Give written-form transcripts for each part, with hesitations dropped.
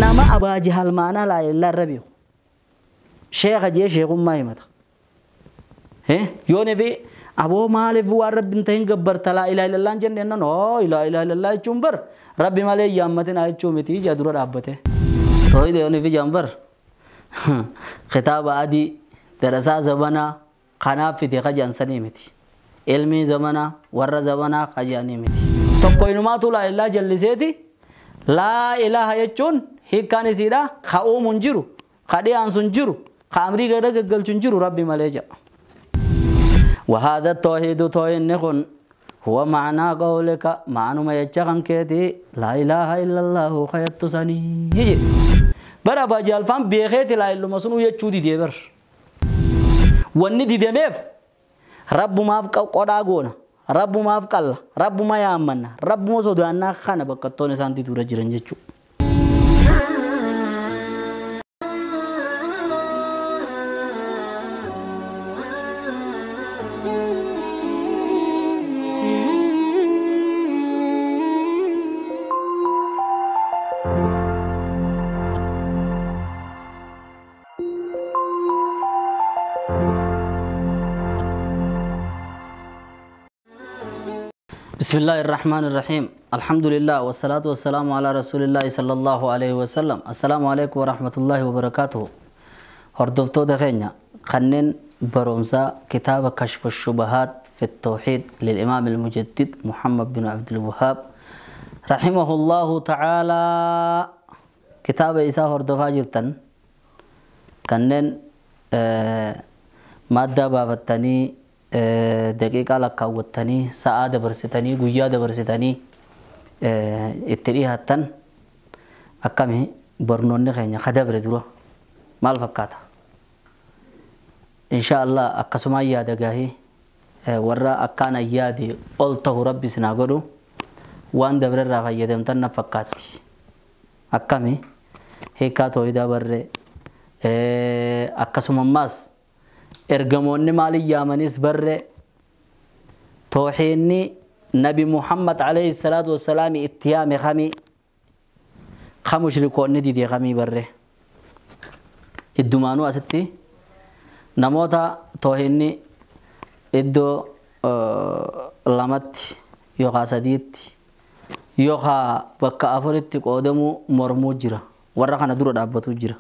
Nama Abaa Jahal maanaa laa ilaaha irra beeku. Sheekha jee sheekummaa himata. Yoon fi aboo maaliif waan rabbi hin ta'in gabbarta laa ilaaha illallah hin jenne jennaan oo laa ilaaha illallah jechuun bar rabbi malee yaammatin jechuu miti ija dura dhaabbate. Toohida yoon fi jaan bar kitaaba adii darasaa zabanaa kanaaf fide kajansanii miti. Ilmii zamanaa warra zamanaa kajaanii miti. Tokko inumaatu laa ilaaha jalliseeti laa ilaaha jechuun hiikkaan isiidha ka uumu hin jiru ka dhiyaansu hin jiru ka amrii gara gaggalchu hin jiru rabbi malee jedha. وهذا التوحيد توحيد هو معنى قولك معنى ما يتشغن كيتي لا إله إلا الله خيط سني برا باجي الفام بيخيتي لا إلا مسنو يتشودي دي بر والندي دي ميف رب ما فك قدا غونا رب ما فك الله رب ما يامنا رب ما سودانا خانه بكتوني سانتي دورا جيران جچو. بسم الله الرحمن الرحيم. الحمد لله والصلاة والسلام على رسول الله صلى الله عليه وسلم. السلام عليكم ورحمة الله وبركاته. هردفتو دخينيا خنين برومسا كتاب كشف الشبهات في التوحيد للإمام المجدد محمد بن عبد الوهاب رحمه الله تعالى. كتاب إسا هردفا جرتن كنين مادة بافتني دقيقة لكاوتني ساعة dabarsitanii guyyaa dabarsitanii itti dhiyaattan akkami barnoonni keenya kadabre dura maal fakkaata? Insha Allah akkasuma yaada gaahii warra akkaan yaade ol ta'u rabbi sinaa godhu waan dabre irraa fayyadamtan na fakkaatti. Akkami hiikaa tooyidaa barree akkasuma ammaas ergamoonni maaliin yaamanis barre tooxiinni nabi Muhammad alayhi salaatu wassalaam itti yaame kamii ka mushrikoonni dide kamii barre iddumaanuu asitti namoota tooxiinni iddoo lamatti yookaan sadiitti yookaan bakka afuritti qoodamuu mormuu jira warra kana dura dhaabbatu jira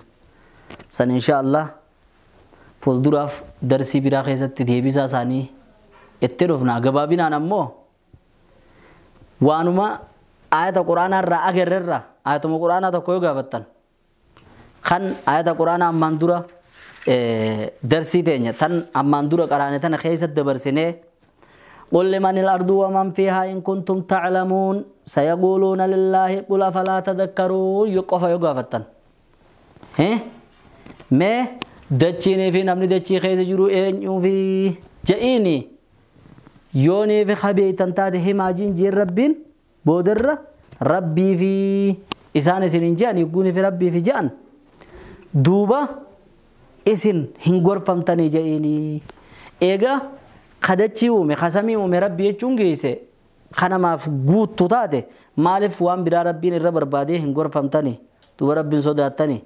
san insha Allah fuulduraaf darsii biraa keessatti deebisaa isaanii itti dhufna. Gabaabinaan ammoo waanuma ayata quraanaa irraa agarreerra ayatuma quraanaa tokko yoo gaafattan kan ayata quraanaa ammaan dura darsii teenya tan ammaan dura qaraane tana keessatti dabarsinee قل لمن الأرض ومن فيها إن كنتم تعلمون سيقولون لله قل أفلا تذكرون يقف yoo gaafattan mee dachiinii fi namni dachii keessa jiru eenyuu fi je'iini yoonii fi kabeeytan taate himaajiin jeen rabbiin boodarra rabbii fi isaan isin hin je'an yogguunii fi rabbii fi je'an duuba isin hin gorfamtanii je'iini. Egaa kadachii uume kasamii uume rabbi jechuun geesse kanamaaf guuttu taate maaliif waan biraa rabbiin irra barbaadee hin gorfamtanii duuba rabbiin sodaattanii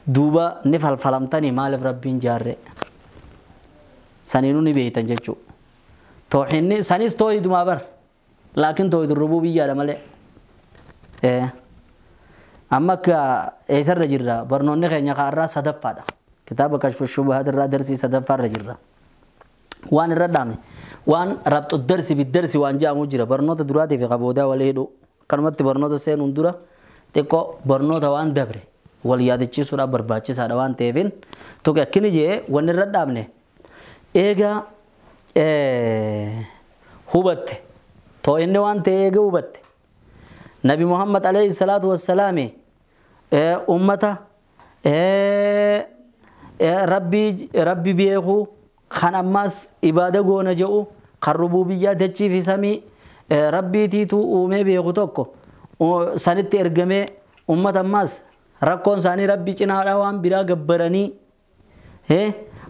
duuba ni falfalamtanii maaliif rabbiin jaarre saniinuu ni beeytan jechuu. Tooxinni sanis toohidumaa bar laakiin toohidu rububiyyaadha malee. Amma akka eessarra jirra barnoonni keenya kaarraa sadaffaadha. Kitaaba kashfu shubahaat irraa darsii sadaffaarra jirra. Waan irra dhaame waan rabxu darsi biddarsi waan jedhamu jira barnoota duraatii fi qaboodaa walii hidhu kanumatti barnoota seenuun dura xiqqoo barnoota waan dabre wal yaadachiisuudhaaf barbaachisaadha waan ta'eefin tokko akkini jee wanni irra dhaabne eega hubatte too'inni waan ta'e eega hubatte nabi Muhammad alayhi salaatu wassalaami ummata rabbi beeku kan ammas ibaada goona jedhu kan rububiyyaa dachii fi samii rabbiitiitu uumee beeku tokko sanitti ergamee ummata ammas rakkoon isaanii rabbi cinaadhaa waan biraa gabbaranii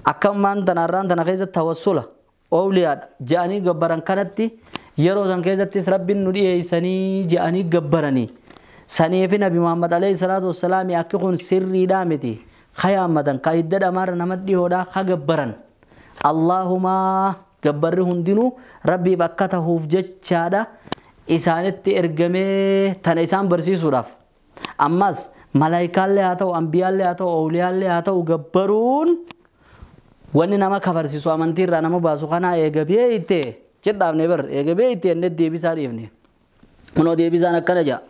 akka ammaan tanarraan tana keessatti tawassula oowliyaadha je'anii gabbaran kanatti yeroo san keessattis rabbiin nu dhiyeessanii je'anii gabbaranii Saniifi Nabi Muhammad alayhi salaatu wassalaam akki kun sirriidhaa miti. Kayaammatan ka hidda dhamaarra nama dhiyoodhaa ka gabbaran. Allahumaa gabbarri hundinuu rabbiif akka tahuuf jechaadha isaanitti ergamee tana isaan barsiisuudhaaf. Ammas malaayikaallee haa ta'u, ambiyaallee haa ta'u, awliyaallee haa ta'u gabbaruun wanni nama kafarsiisu amantiirraa nama baasu kanaa eega beeyte jedhaafne bar eega beeyte enne deebisaa dhiifne. Kunoo deebisaan akkana jedha.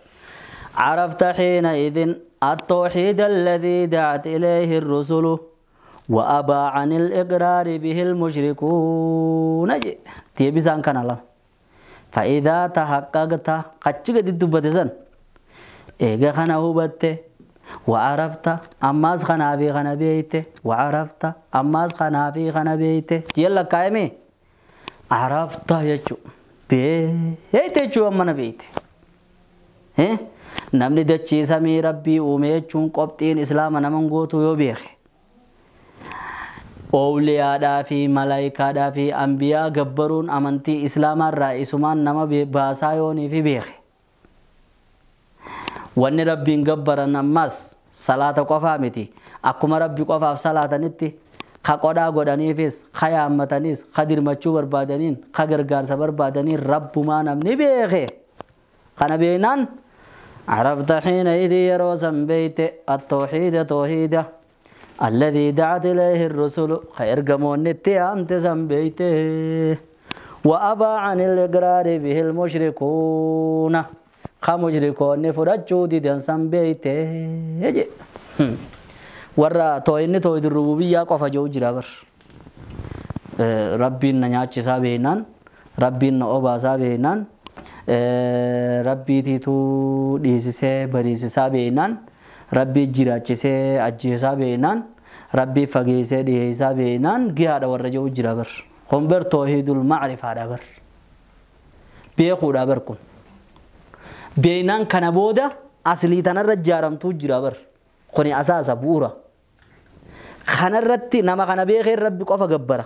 عرفت حينئذ التوحيد الذي دعت إليه الرسل وأبى عن الإقرار به المشركون. تيبسان كان الله. فإذا تحققت قد الدبتسن إيغا خنا هبت وعرفت أماس خنا في خنا بيت وعرفت أماس خنا في خنا بيت يلا كايمي عرفت يجو بيت يجو أمنا بيت namni dachii samii rabbii uume jechuun qobxiin islaama naman gootu yoo beeke oowliyaadhaa fi malaayikaadhaa fi ambiyaa gabbaruun amantii islaamaarraa isumaan nama baasaa yoonii fi beeke. Wanni rabbiin gabbaran ammas salaata qofaa miti. Akkuma rabbi qofaaf salaatanitti ka qodhaa godhaniifis, ka yaammatanis, ka dirmachuu barbaadaniin, ka gargaarsa barbaadaniin rabbumaa namni beeke. Kana beeknaan عرفت حينئذ يروسا بيت التوحيد توحيدا الذي دعت إليه الرسل خير قمون اتيام تسم بيته وأبى عن الإقرار به المشركون خمشركون فرجوا ديدن سم بيته ورا تويني توحيد الربوبية قفا جو جرابر ربي نياتش سابينان ربي نوبا سابينان rabbiitiitu dhiisisee bariisisaa beeknaan rabbii jiraachisee ajjeesaa beeknaan rabbii fageessee dhiyeessaa beeknaan gihaadha warra jedhu jira bar. Kun bar toohidul macrifaadha bar. Beekuudha bar kun. Beeknaan kana booda aslii tanarra ijaaramtuu jira bar. Kuni asaasa bu'uura. Kanarratti nama kana beekee rabbi qofa gabbara.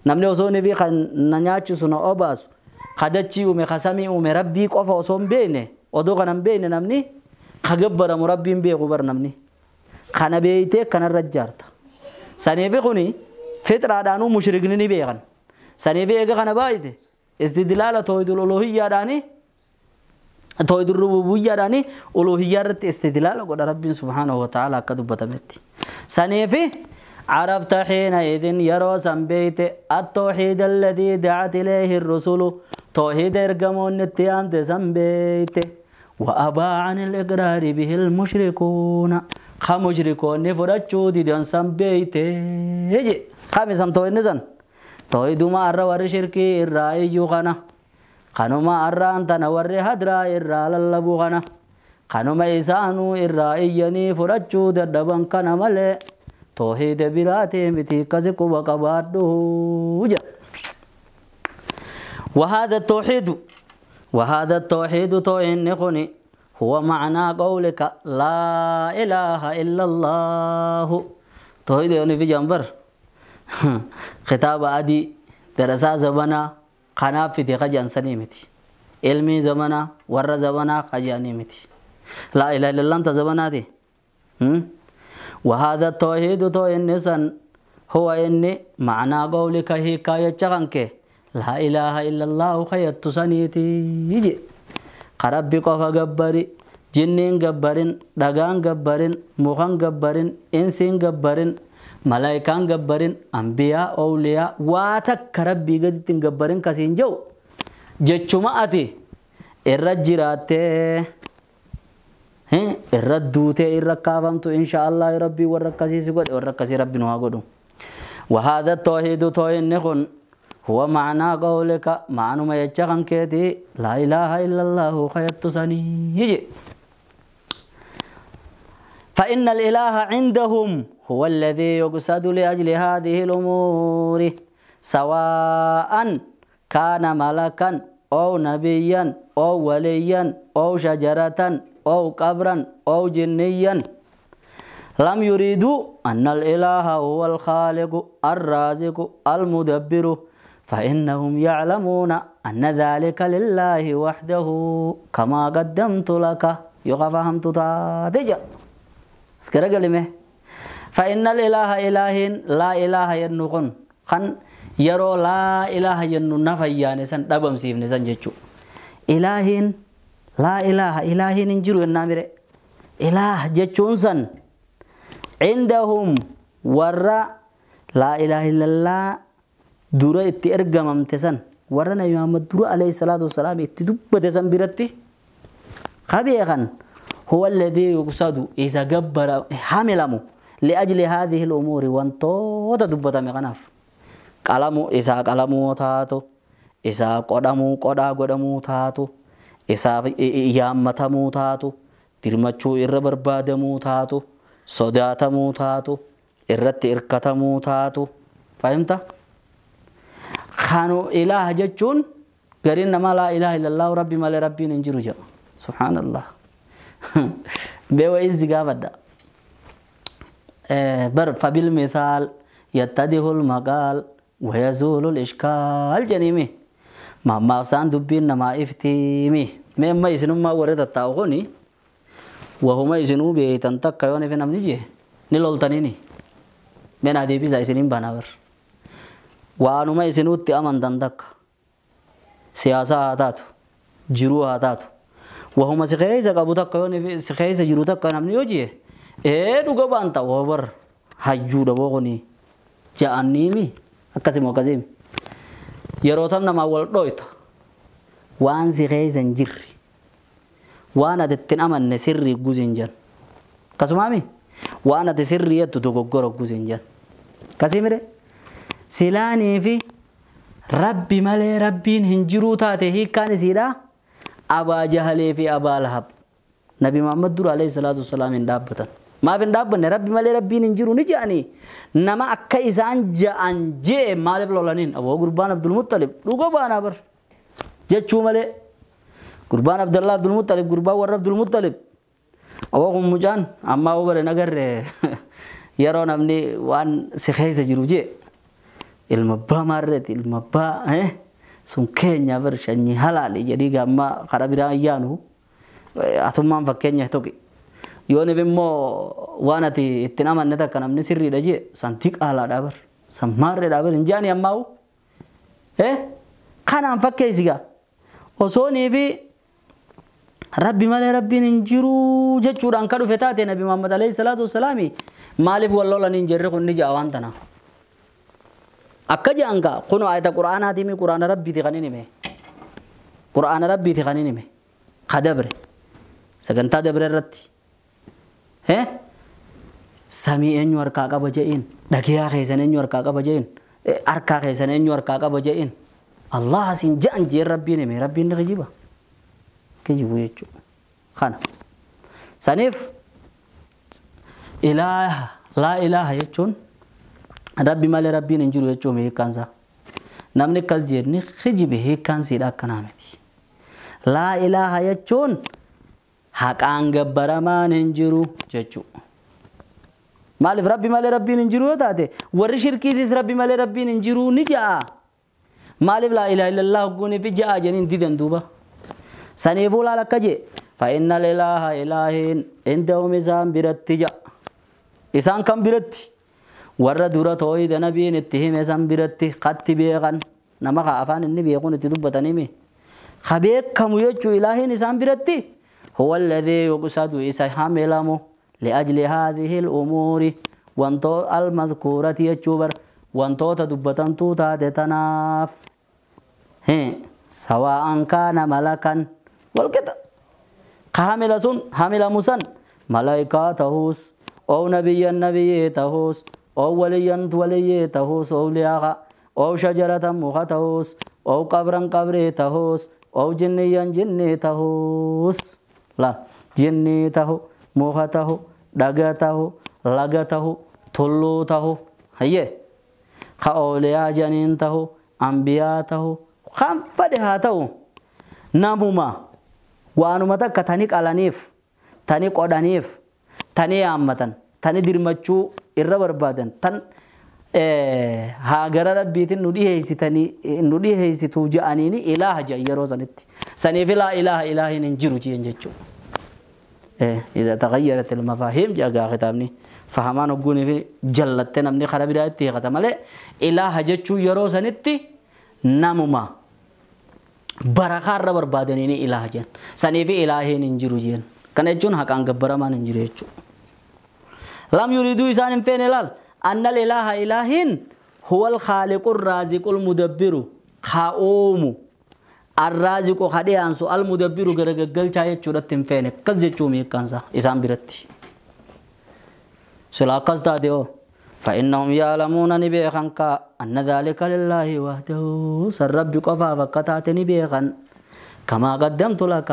Namni osoo inni fi kan na nyaachisu na obaasu kadachii uume kasamii uume rabbii qofa osoo hin beekne odoo kana hin beekne namni ka gabbaramu rabbiin beeku bar namni. Kana beeytee kanarra ijaarta. Saniifi kuni fixraadhaanuu mushrikni ni beekan. Saniifi eega kana baay'ite istidlaala toohidul uluhiyyaadhaani toohidul rububiyyaadhaani uluhiyyaa irratti istidlaala godha rabbiin subhaanahu wa ta'aala akka dubbatametti. Saniifi عرفت حينئذ يروسا بيت التوحيد الذي دعت إليه الرسل توحيد إرقمون التيام تسم بيت وأبى عن الإقرار به المشركون خمشركون فرجوا ديدن سم بيت خامسا توحيد نزن توحيد ما أرى ور شركي الرأي يغنى خنما أرى أنت نور هدرا إرى للبو غنى خنما إسانو الرأي يني فرجوا ددبن كان ملئ توحيد براتي متي كزك وقبادو. وهذا التوحيد توحيد هو معنى قولك لا إله إلا الله. توحيد يعني في جنبر خطاب عادي درسا زمنا قناة في دقة سنيمتي علمي زمنا ور زمنا خجانيمتي لا إله إلا الله أنت زمنا دي. وهذا التوحيد توحيد هو إني معنى قولك هي كاية لا إله إلا الله خيط سنيتي يجي قربي قفا قبري جنين قبرين دقان قبرين مخان قبرين إنسين قبرين ملائكان قبرين أنبياء أولياء واتك ربي قدتين قبرين كسين جو جتشما أتي الرجراتي الردوتي الركافمتو إن شاء الله ربي والركاسي سيقول والركاسي ربي نوها قدو. وهذا التوحيد توحيد نخن هو معنى قولك معنى ما يتشغن كيتي لا إله إلا الله خيط سني. فإن الإله عندهم هو الذي يقصد لأجل هذه الأمور سواء كان ملكا أو نبيا أو وليا أو شجرة أو قبرا أو جنيا. لم يريدوا أن الإله هو الخالق الرازق المدبر فإنهم يعلمون أن ذلك لله وحده كما قدمت لك يغفهم تتاتجا اسكرا قلمه فإن الإله إله لا إله ينقن خن يرو لا إله ينو نفيان سن دبم سيفن سن جچو إله لا إله إله ننجرو النامر إله جچون سن عندهم ورا لا إله إلا الله dura itti ergamamte san warra Nabi Muhammad dura alayhi salatu wassalam itti dubbate san biratti qabeekan huwa alladhi yuqsadu isa gabbara hamilamu liajli hadhihi al-umuri wantoota dubbatame kanaaf qalamu isa qalamuu taatu isa qodhamuu qodhaa godhamuu taatu isa yaammatamuu taatu dirmachuu irra barbaadamuu taatu sodaatamuu taatu irratti irkatamuu taatu fahimta? خانو إله جتون قرين ما لا إله إلا الله ربي ما لربي ننجرو جا سبحان الله بيو إزي قابدا بر فبالمثال يتده المقال ويزول الإشكال جنيمي ما ما سان دبين ما إفتيمي ما يسنو ما ورد التاوغوني وهما يسنو بيتنتق يوني في نمنيجي نلولتنيني من هذه بيزا يسنين باناور waanuma isinutti amantan takka siyaasa haa taatu jiruu haa taatu wahuma si keessa qabu takka yoo si keessa jiru takka namni yoo jee ee dhuga baanta wabar hayyuudha boqoni ja'aniimi akkasima akkasimi yeroo tam namaa wal dhoyta waan si keessa hin jirre waan ati ittiin amanne sirrii guusin jan akkasumaami waan ati sirrii jettu dogoggora guusin jan akkasii silaanii fi rabbi malee rabbiin hin jiruu taate hiikkaan isiidha Abaa Jahalee fi Abaa Lahab Nabi Muhammad dura alayhi salaatu wassalaam hin dhaabbatan maaf hin dhaabbanne rabbi malee rabbiin hin jiru ni je'anii nama akka isaan je'an je'e maaliif lolaniin aboo gurbaan Abdulmuttalib dhuga baanaa bar jechuu malee gurbaan Abdallah Abdulmuttalib gurbaan warra Abdulmuttalib aboo kun mucaan ammaa obore nagarre yeroo namni waan si keessa jiru je'e ilma abbaa maarreeti ilma abbaa sun keenya bar shanyii halaali jedhii gaamma karaa biraa ayyaanu atummaan fakkeenya tokko yoo nif immoo waan ati ittiin amanne takka namni sirriidha jee san tiqaalaadha bar san maarreedha bar hin jaani ammaa'u kanaan fakkeessi gaa osoo niifi rabbi malee rabbiin hin jiru jechuudhaan ka dhufe taate Nabi Muhammad alayhi salaatu wassalaami maaliif wal lolan hin jirre kun ni ja'a waan tanaaf akka je'an gaa kun ayata qur'aanaati mi qur'aana rabbiiti kan hin hime qur'aana rabbiiti kan hin hime ka dabre sagantaa dabre irratti samii eenyu harkaa qaba je'in dhagiyaa keessan eenyu harkaa qaba je'in harkaa keessan eenyu harkaa qaba je'in Allah asiin je'an jeen rabbiin hime rabbiin ni kijiba kijibu jechuudha kana saniif ilaaha laa ilaaha jechuun rabbi malee rabbiin hin jiru jechuun hiikkaansaa namni akkas jedhni kijibe hiikkaan siidha akkanaa miti laa ilaaha jechuun haqaan gabbaramaan hin jiru jechuudha maaliif rabbi malee rabbiin hin jiru yoo taate warri shirkiitis rabbi malee rabbiin hin jiru ni ja'a maaliif laa ilaaha illallah hogguun fi ja'a jeniin didan duuba saniifuu laal akka jee fa'inna ilaaha ilaahiin indahum isaan biratti ja'a isaan kan biratti warra dura tooyida nabiin itti hime san biratti qatti beekan nama ka afaan inni beekuun itti dubbatanimi ka beekamu jechuu ilaahiin isaan biratti huwa alladhii yuqsadu isa hamilamu liajli haadhihi al-umuuri wantoo almadkuurati jechuu bar wantoota dubbatamtuu taate tanaaf sawaa'an kaana malakan walqixa ka hamila sun hamilamu san malaayikaa tahuus oo nabiyyan nabiyyee tahuus أو وليا ولي تهوس أولياء أو شجرة مخ تهوس أو قبرا قبري تهوس أو جنيا جني تهوس لا جني تهو مخ تهو دغ تهو لغ تهو تلو تهو هي خأولياء جنين تهو أنبياء تهو خام فدها تهو نموما وانuma takka tani qalaniif tani qodhaniif tani yaammatan tani dirmachuu irra barbaadan tan Haa gara rabbiitiin nu dhiheessitanii nu dhiheessituu je'aniini ilaaha je'an yeroo sanitti. Saniif laa ilaaha ilaahiin hin jiru jeen jechuudha. إذا تغيرت المفاهيم جاء kitaabni fahamaan hogguunii fi jallatte namni karaa biraa itti hiikata malee ilaaha jechuu yeroo sanitti namuma barakaarra barbaadaniini ilaaha jeen. Saniif ilaahiin hin jiru jeen. Kana jechuun haqaan gabbaramaan hin jiru jechuudha. Lam yuriduu isaan hin feene laal. أن الإله إلهين هو الخالق الرازق المدبر خاوم الرازق خديانسو المدبر غرغغلچا يچورت فين كز يچومي كانسا إسان برتي سلا قصدا ديو فإنهم يعلمون نبيخن كا أن ذلك لله وحده سر ربي قفا فقطعت نبيخن كما قدمت لك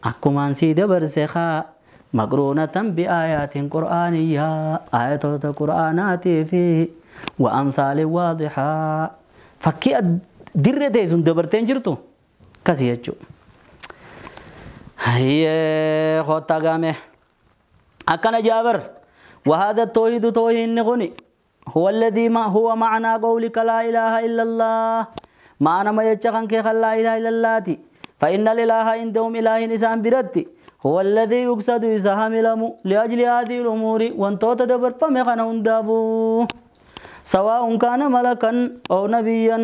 أكمان سيد برسخا مقرونة بآيات قرآنية آيات قرآنات في وأمثال واضحة فكي درة تيسون دبرتين جرتو كسيتشو هي خوتا قامه أكن جابر وهذا التوحيد توحيد نغني هو الذي ما هو معنى قولك لا إله إلا الله معنى ما يتشغن كيخ لا إله إلا الله فإن الإله عندهم إله نسان برتي هو الذي يقصد إسهام لهم لأجل هذه الأمور وانتو تدبر فمخنا اندابو سواء كان ملكا أو نبيا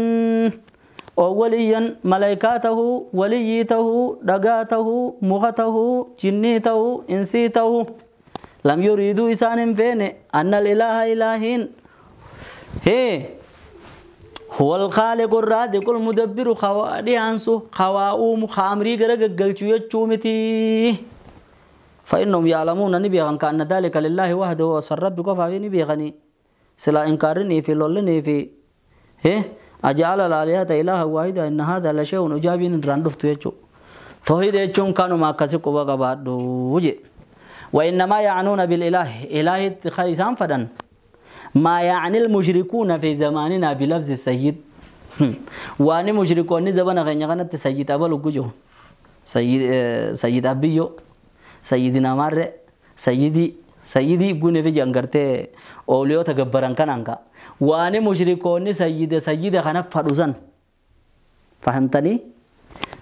أو وليا ملائكته وليته رقاته مغته جنيته إنسيته لم يريدوا إسان فين أن الإله إلهين هي هو الخالق الرازق المدبر خوادي أنسو خواؤم خامري غرق قلچو يچومتي فإنهم يعلمون نبيغن كأن ذلك لله وحده وصر رب قفا في نبيغني سلا إنكارني في لولني في هي أجعل الآلهة إلها واحدة إن هذا لشيء عجاب راندفتو يچو توحيد يچون كانوا ما كسي قبا قبادو وجي وإنما يعنون بالإله إله خيسان فدن ما يعني المشركون في زماننا بلفظ السيد واني مشركون زبنا غنيغنت سيد أبلو جوجو سيد سيد أبيو سيدنا مر سيدي سيدي بونه في جنگرته أوليو تكبرن كنانكا واني مشركون سيد سيد خنا فروزن فهمتني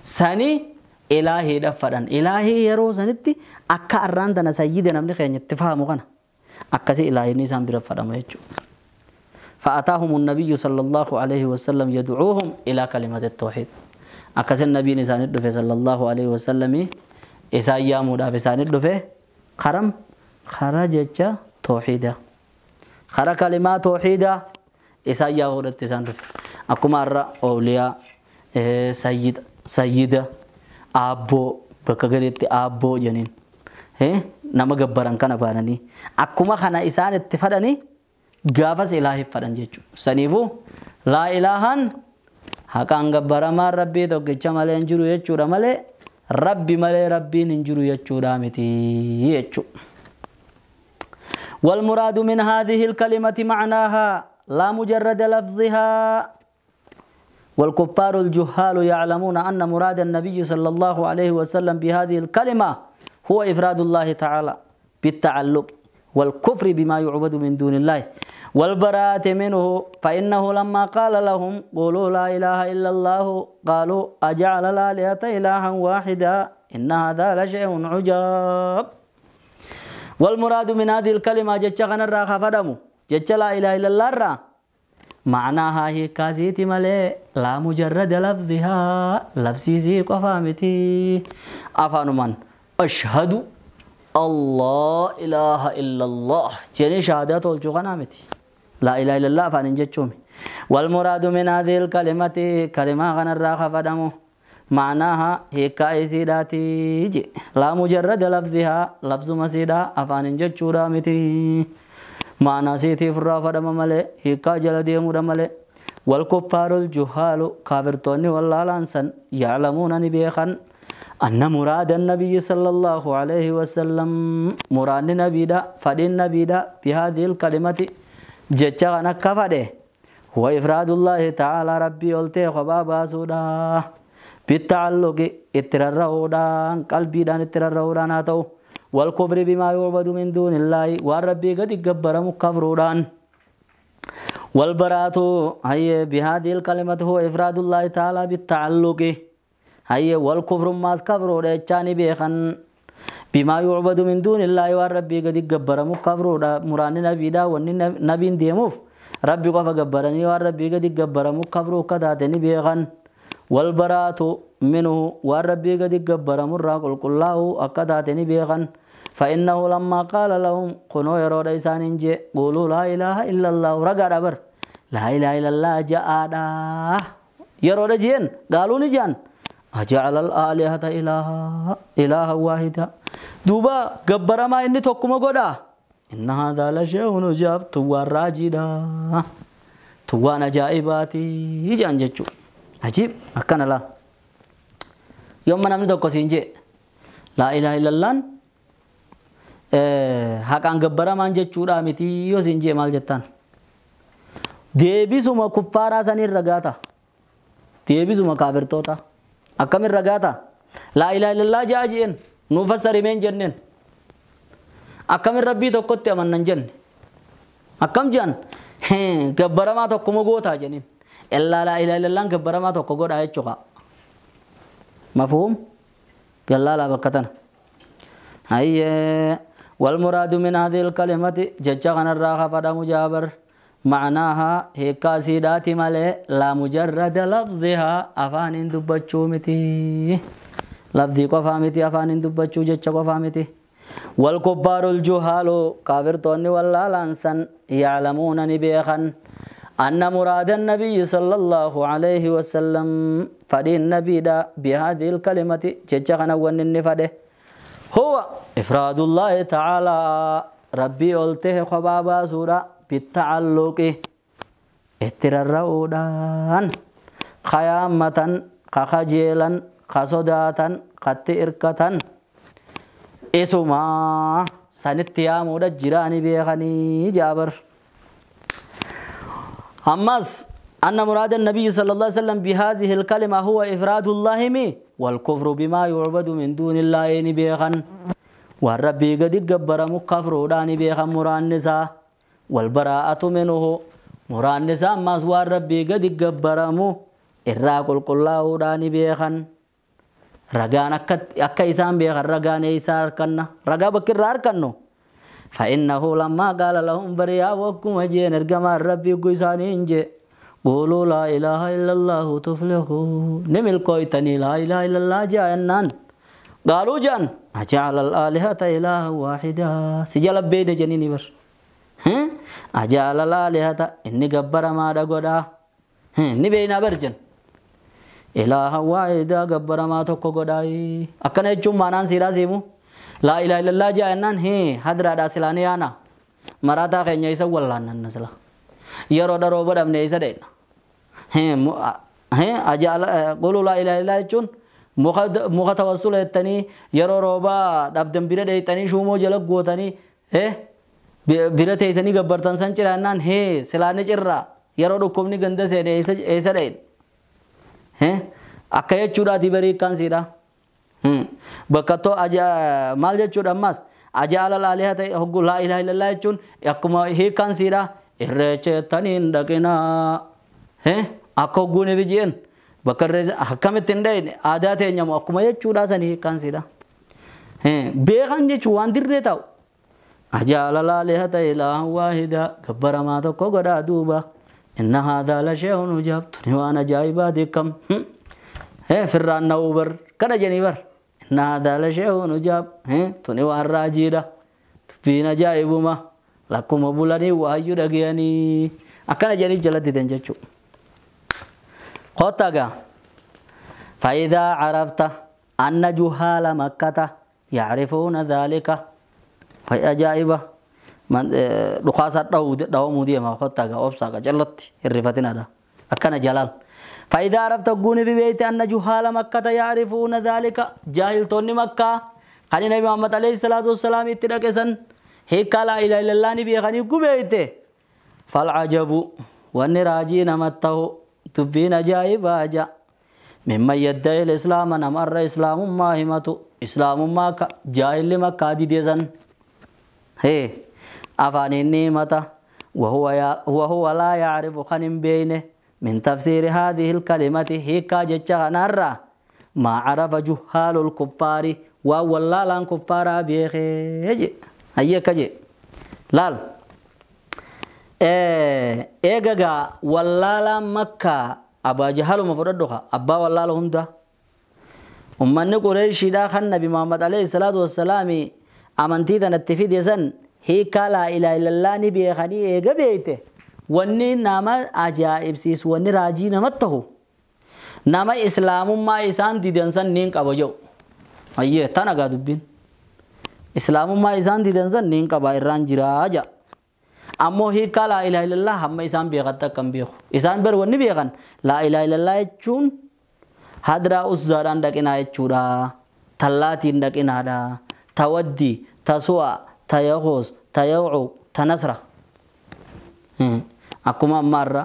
سني إلهي دفرن إلهي يروزنتي أكا أراندنا سيدنا من خين يتفهموا غنا أكسي إلهي نيسان برفرم يجو فأتاهم النبي صلى الله عليه وسلم يدعوهم إلى كلمة التوحيد أكسي النبي نيسان الدفع صلى الله عليه وسلم إسايا مدافع سان الدفع خرم خرجت توحيدا خر كلمة توحيدا إسايا هو سان الدفع أكما الرأ أولياء سيد سيدة أبو بكغريت أبو جنين nama gabbaran kana baananii akkuma kana isaan itti fadhanii gaafas ilaahi fadhan jechuudha. Saniifuu laa ilaahan haqaan gabbaramaan rabbii tokkicha malee hin jiru jechuudha malee rabbi malee rabbiin hin jiru jechuudha miti jechuudha. والمراد من هذه الكلمة معناها لا مجرد لفظها والكفار الجهال يعلمون أن مراد النبي صلى الله عليه وسلم بهذه الكلمة هو إفراد الله تعالى بالتعلق والكفر بما يعبد من دون الله والبراءة منه فإنه لما قال لهم قولوا لا إله إلا الله قالوا أجعل الآلهة إلها واحدا إن هذا لشيء عجاب والمراد من هذه الكلمة جتشغن الراخ فدمو جتش لا إله إلا الله الرا معناها هي كازيتي ملي لا مجرد لفظها لفظي زي قفامتي أفانمان أشهد الله إله إلا الله جني شهادات والجغنامتي لا إله إلا الله فانجتشومي والمراد من هذه الكلمة كلمة غن الراخ فدمو معناها هي كايسيداتي لا مجرد لفظها لفظ مسيدا أفانجتشورامتي معنى سيتي فرا فدم ملي هي كاجل ديمو ملي والكفار الجهال كافرتوني والله لانسن يعلمون نبيخا أن مراد النبي صلى الله عليه وسلم مراد النبي دا فدي النبي دا بهذه الكلمة جتشغنا كفده هو إفراد الله تعالى ربي قلتي خبابا سودا بالتعلق اتررودان قلبي دان اتررودان هاتو والكفر بما يعبد من دون الله والربي قد يكبر مكفرودان والبراءة هي بهذه الكلمة هو إفراد الله تعالى بالتعلق هي والكفر ما كفروا رجاني بيخن بما يعبد من دون الله والربي قد جبر مكفروا مران نبي دا ون نبي ديموف ربي قف جبرني والربي قد جبر مكفروا كذاتني بيخن والبراءة منه والربي قد جبر مراق الله أكذاتني بيخن فإنه لما قال لهم قنوا يروا ريسان إنجي قولوا لا إله إلا الله رقا دبر لا إله إلا الله جاء يروا رجين قالوا نجان أجعل الآلهة إلها واحدة دوبا جبر ما إني تقوم قدا إن هذا لشيء عجاب توان راجدا توان عجائباتي جان جتشو عجيب أكن الله يوم ما نمني تقوس إنجي لا إله إلا الله haqaan gabbaramaan jechuudha miti yoo siin jee maal jettaan deebisuma kuffaaraa sanii ragaata deebisuma kaafirtoota akkamin ragaata laa ilaaha illallah jaa jeen nuu fassarimeen jenneen akkamin rabbii tokkotti amannan jenne akkam jean gabbaramaa tokkuma gootaa jeniin illaa laa ilaaha illallaan gabbaramaa tokko godhaa jechuudha mafhuum gallaalaa bakka tana hayyee والمراد من هذه الكلمة جتشغن الراخة فدا مجابر معناها هي كاسيدات مالي لا مجرد لفظها أفان دبتشومتي لفظي قفامتي أفان دبتشو جتش قفامتي والكفار الجهال كافر توني ولا لانسا يعلمون نبيخا أن مراد النبي صلى الله عليه وسلم فدي النبي دا بهذه الكلمة جتشغن ونن هو إفراد الله تعالى ربي قلته خبابا سورة بالتعلق اتررودان خيامة خخجيلا خصداتا خطئركة إسما سنتيام رجراني بيخني جابر أمس أن مراد النبي صلى الله عليه وسلم بهذه الكلمة هو إفراد الله مي والكفر بما يعبد من دون الله نبيخا والربي قد جبر مكفر داني بيخا مران نساء والبراءة منه مران نساء ما سوى الربي قد جبر مو إراق القلاه داني بيخا رجانا أكا إسان بيخا رجانا إسار كنا رجا بكر كنو فإنه لما قال لهم بريا وكم أجين إرجما الربي قيساني إنجي قولوا لا إله إلا الله تفلحوا نمل كويتني لا إله إلا الله جاءنان قالوا جان أجعل الآلهة إلها واحدة سجل بين جنيني بر أجعل الآلهة إني جبر ما دغدا نبينا برجن إله واحدة جبر ما تكو غداي أكن يجوم مانان سيرا سيمو لا إله إلا الله جاءنان هي حضرة داسلاني أنا مراتا كنيا يسوى والله نسلا yeroo daroo badamne isa dheedha ajaala quluu laa ilaaha illaa jechuun muka tawassula jettanii yeroo roobaa dhabdan bira dheeyxanii shuumoo jala gootanii bira teessanii gabbartan san ciraannaan silaani cirraa yeroo dhukkubni ganda seene eessa dheedha akka jechuudhaati barii ikkaan siidha bakka too maal jechuudha ammas ajaala laalihata hogguu laa ilaaha illallaa jechuun akkuma hiikkaan siidha irreecha jettanii hin dhaqinaa akka hogguun ibijeen bakka irreecha akkamitti hin dhayne aadaa teenyamu akkuma jechuudha sanii hiikkaan siidha beekan jechuun waan dirree ta'u ajaala laalihata ilaahan waahida gabbaramaa tokko godhaa duuba inna haadaa la shee'un ujaab tuni waan ajaa'ibaati akkam firraan na'uu bar kana jenii bar inna haadaa la shee'un ujaab tuni waan raajiidha dubbiin ajaa'ibuma lakkuma bulanii waayyuu dhagayanii akkana jedhanii jala didan jechuudha. Qottagaa faayidaa carafta anna juhaala makkata yacrifuuna dhaalika fa'i ajaa'iba dhukaasa dhawamuu deema qottagaa obsaaga jalatti hirrifatinadha akkana jalaal. فإذا عرفت قوني ببيت أن جهال مكة يعرفون ذلك جاهلتون مكة خلي نبي محمد عليه الصلاة والسلام اتدقسن هيك لا إله إلا الله نبي خني قبيته فالعجب والنراجين مته تبين جايبا جا ممن يدعي الإسلام نمر إسلام ما همته إسلام ما جاهل مكة دي ديزن هي أفاني النعمة وهو لا يعرف خنم بينه من تفسير هذه الكلمة هيكا جتشا نرى ما عرف جهال الكفار وولا لان كفار بيخي هيا كجي لال ايغا ولا لا مكة أبا جهل مفردها أبا ولا لهم ده أمني قريش دا خن نبي محمد عليه الصلاة والسلام أمنتي تنتفيد يسن هيكا لا إله إلا الله نبي خني إيغا بيته wanni nama ajaa'ibsiisu wanni raajii namatti tahu nama islaamummaa isaan didan san niin qaba jedhu. Ayyee tana gaa dubbiin. Islaamummaa isaan didan san niin qaba irraan jiraa jedha. Ammoo hiikaa laa ilaaha illallah hamma isaan beekatte akka hin beeku. Isaan bar wanni beekan laa ilaaha illallah jechuun hadraa uzzaadhaan dhaqinaa jechuudha. Tallaatiin dhaqinaadha. Tawaddi, tasu'a, tayaquus, tayawcu, tanasra. Akkuma ammaa irra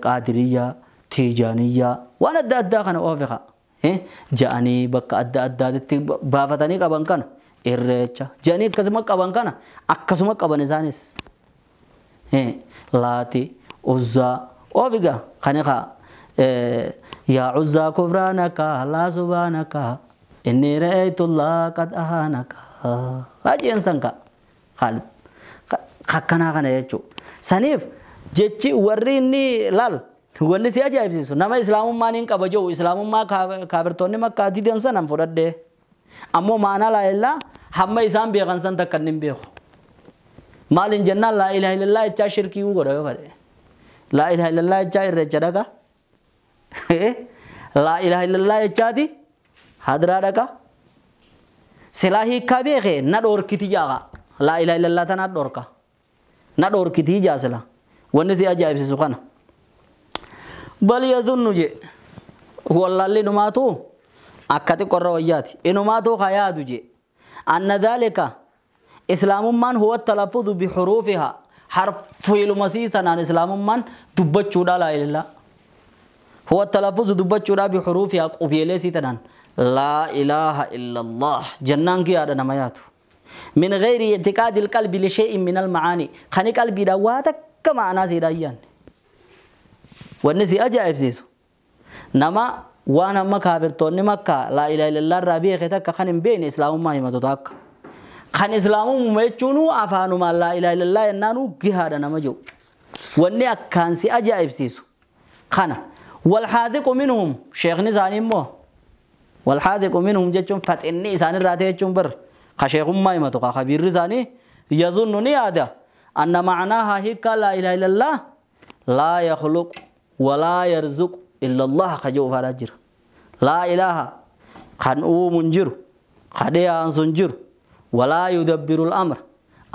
qaadiriyyaa, tiijaaniyyaa waan adda addaa kana oofiqa. Ja'anii bakka adda addaatti baafatanii qaban kana irreecha ja'anii akkasuma qaban kana akkasuma qaban isaanis. Laati, uzzaa oofiqa kan kaa yaa uzzaa kufraanaka laa subaanaka inni ra'aytu laa qad ahaanaka. Hajeen san ka Khaalid akkanaa kana jechuudha. Saniif jechi warri inni laal wanni si ajaa'ibsiisu nama islaamummaan hin qaba jiru islaamummaa kaafirtoonni makkaa didan sanan fudhadhee ammoo maanaa laa ilaa hamma isaan beekan san takka inni hin beeku. Maaliin jennaan laa ilaaha illallah jechaa shirkii godha yoo fedhe. Laa ilaaha illallah jechaa irreecha dhaqa. Laa ilaaha illallah jechaati hadiraa dhaqa. Silaa hiikkaa beekee na dhoorkiti jaaqa. Laa ilaaha illallah tanaa dhoorka. Na dhoorkitii jaasila. Wanni si ajaa'ibsiisu kana. Bal yadhunnu je. Wallaalli inumaatu akka xiqqoorra wayyaati. Inumaatu haa yaadu je. Anna dhaalika islaamummaan huwa talaffuzu bihuruufihaa harfiiluma sii tanaan islaamummaan dubbachuudha laa ilaaha. Huwa talaffuzu dubbachuudha bihuruufihaa qubeelee sii tanaan laa ilaaha illallah jennaan kiyaadha nama yaatu. من غير اعتقاد القلب لشيء من المعاني خني قلبي دا واتك معنا سيدايان والنسي أجائب سيسو نما وانا ما كافرتون مكة لا إله إلا الله ربي خيتك خن بين إسلام ما يمتوتاك خن إسلام ما يجونو أفانو ما لا إله إلا الله ينانو جهاد نما جو والني أكان سي أجائب سيسو خنا والحاذق منهم شيخ نزاني مو والحاذق منهم جتشون فتني إسان الراتي جتشون بر خشيخ ما يمتوقع خبير رزاني يظن نيادة أن معناها هيك لا إله إلا الله لا يخلق ولا يرزق إلا الله خجو فراجر لا إله خنو منجر خديا أنسنجر ولا يدبر الأمر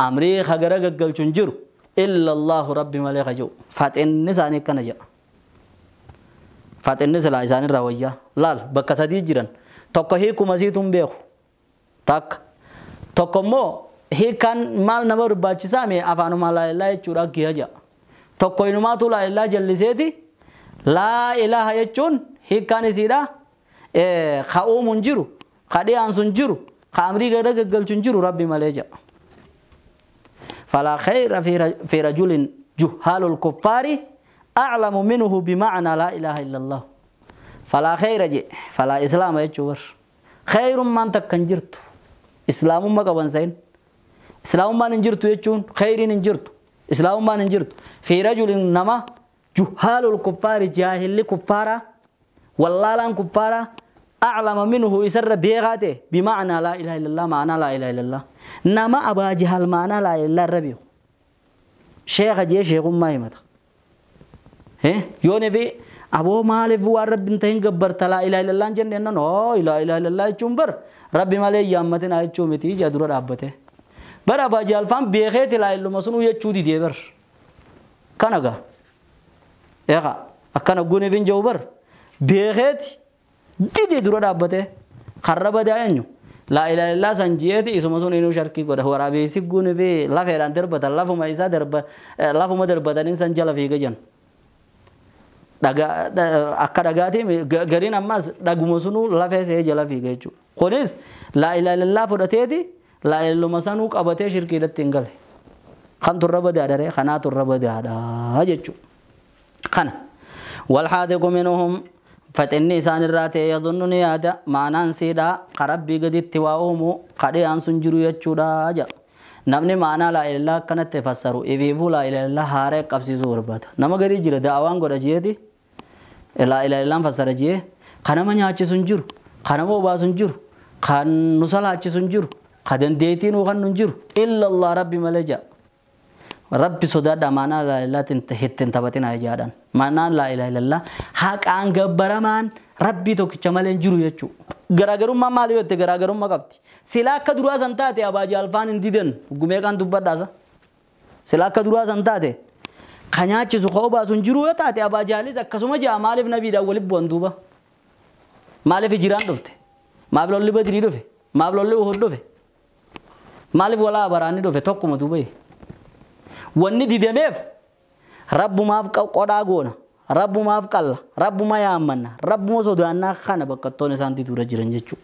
أمري خجرق قلشنجر إلا الله ربي ملي خجو فاتن نساني كنجا فاتن نسلا إسان الروية لال بكسدي جيران تقهيكم مسيتم بيخو تك tokko immoo hiikaan maal nama barbaachisaa mee afaanuma laa ilaaha jechuudha giha jedha. Tokko inumaatu laa ilaaha jalliseeti laa ilaaha jechuun hiikaan isiidha ka uumu hin jiru ka dhiyaansu hin jiru ka amrii gara gaggalchu hin jiru rabbi malee jedha. فلا خير في رجل جهال الكفار أعلم منه بمعنى لا إله إلا الله. فلا خير جي فلا إسلام يجور خير من تكنجرت إسلام ما قبل زين إسلام ما نجرت يجون خير نجرت إسلام ما نجرت في رجل نما جهال الكفار جاهل كفارة والله لان كفارة أعلم منه يسر بيغاته بمعنى لا إله إلا الله معنى لا إله إلا الله نما أبا جهل معنى لا إله إلا ربي شيخ جي شيخ ما يمت يوني في أبو مالف هو رب انتهين قبرت لا إله إلا الله جنة نو لا إله إلا الله جنبر ربي مالي يامتنا يجومتي جادور رابته بر أبا جهل فهم بيغيت لا إله مسنو يجودي ديبر كنغا يا أكنا قوني فين جوبر بيغيت دي دور رابته خرب داينو لا إله إلا سنجيتي اسمه سون إنه شركي قد هو ربي سيقوني في لا فيران دربت لا فما إذا درب لا فما دربت إنسان جل في جن akka dhagaatii gariin ammas dhaguma sunuu lafee see jala fiiga jechuudha. Kunis laa ilaaha illallah fudhateeti laa ilaaluma sanuu qabatee shirkiidhatti hin gale. Kamtu irra badaadha ree? Kanaatu irra badaadha jechuudha. Kana walhaadiqu minhum faxinni isaan irraa ta'e yadhunnu ni yaada maanaan siidhaa ka Rabbii gaditti waa uumu kadhiyaan sun jiru jechuudha jedha. Namni maanaa laa ilaaha illallaa akkanatti fassaru ifiifuu laa ilaaha illallaa haaree qabsiisuu barbaada. Nama garii jira da'awaan godha jeeti laa ilaaha illallaan fassara jee kan nama nyaachisu hin jiru, kan nama obaasu hin jiru, kan nu salaachisu hin jiru, kan dandeettii nuu kennu hin jiru illallah Rabbi malee jedha. Rabbi sodaadha maanaa laa ilaaha illallaatiin ittiin taphatinaa jedhan. Maanaan laa ilaaha illallaa haqaan gabbaramaan Rabbii tokkicha malee hin jiru jechuudha. Garaagarummaa maali yoo jette garaagarummaa qabdi. Silaa akka duraa san taate Abaa Alfaan hin didan gumeeqaan dubbadhaasa. Silaa akka duraa san taate ka nyaachisu ka obaasu hin jiru yoo taate Abaa Jaalis akkasuma ja'a maaliif nabiidhaan walitti bu'an duuba? Maaliif hijiraan dhufte? Maaf lolli Badrii dhufe? Maaf lolli Uhud dhufe? Maaliif walaa baraanni dhufe tokkuma duuba? Wanni didameef Rabbumaaf qodhaa goona. Rabbumaaf qalla. Rabbuma yaammanna. Rabbuma sodaannaa kana bakkattoon isaan diduura jiran jechuudha.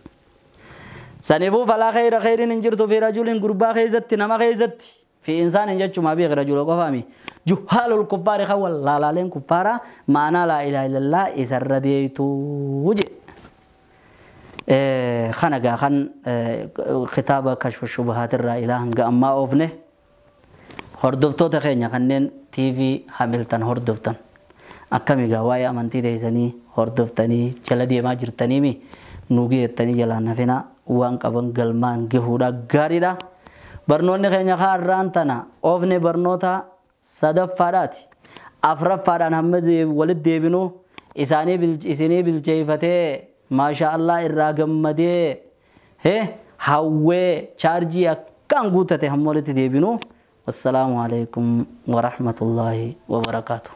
Saniifuu falaa khayra khayriin hin jirtu fi rajulin gurbaa keessatti nama keessatti fi insaan hin jechuun beek rajula qofaami. Juhaalul kuffaari kan wallaalaaleen kuffaaraa maanaa laa ilaaha illallaa isarra beektuu jedhe. Kana gaa kan kitaaba kashfa shubahaatirraa ilaa hanga ammaa oofne hordoftoota keenya kanneen TV Hamilton hordoftan. Akkami gaa waa'ee amantii teessanii hordoftanii jala deemaa jirtaniimi nu geettanii jalaan hafinaa waan qaban galmaan gahuudha gaariidha. Barnoonni keenya kaarraan tana oofne barnoota sadaffaadhaati. Afraffaadhaan hamma walitti deebinu isinii bilcheeffatee maasha Allah irraa gammadee hawwee chaarjii akkaan guutate hamma walitti deebinu. Wassalaamu alaikum warahmatullaahi wabarakaatuh.